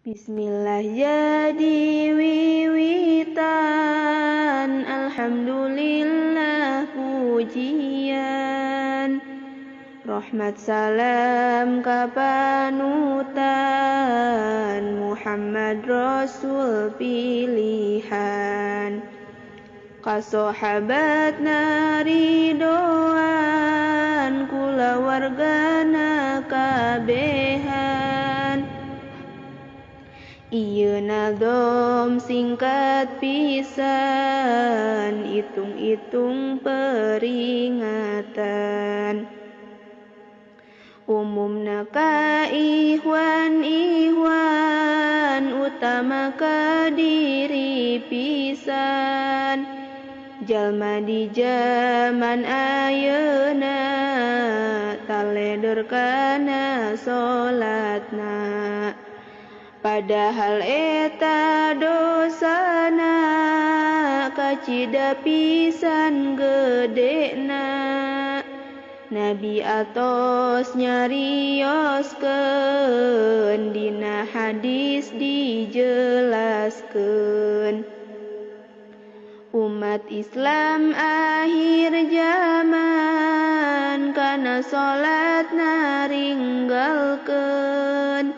Bismillah jadi wiwitan, alhamdulillah pujian. Rahmat salam kapanutan, Muhammad Rasul pilihan. Kasohabat naridoan, kulawargana kabehan. Ieu nadom singkat pisan, itung-itung peringatan. Umumna ka ihwan-ihwan, utama ka diri pisan. Jalma di jaman ayeuna, taledor kana salatna. Padahal eta dosana, kacida pisan gedena. Nabi atos nyarioskeun, dina hadis dijelaskeun. Umat Islam akhir zaman, kana salatna ringgalkeun.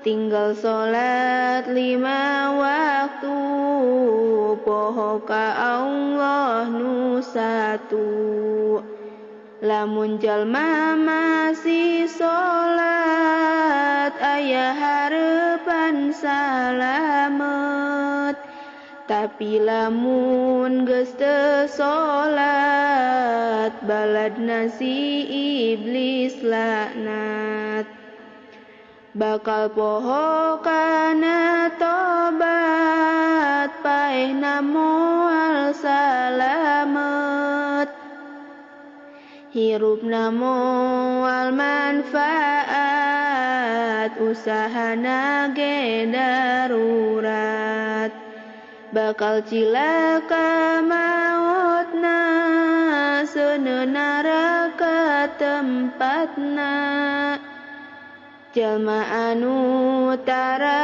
Tinggal salat 5 waktu, poho ka Allah nu satu. Lamun jalma masih salat, aya harepan salamet. Tapi lamun geus teu salat, baladna si iblis laknat. Bakal poho kana tobat, paehna moal salamet. Hirupna moal manfaat, usahana ge darurat. Bakal cilaka mautna, seuneu neraka tempatna. Jalma anu tara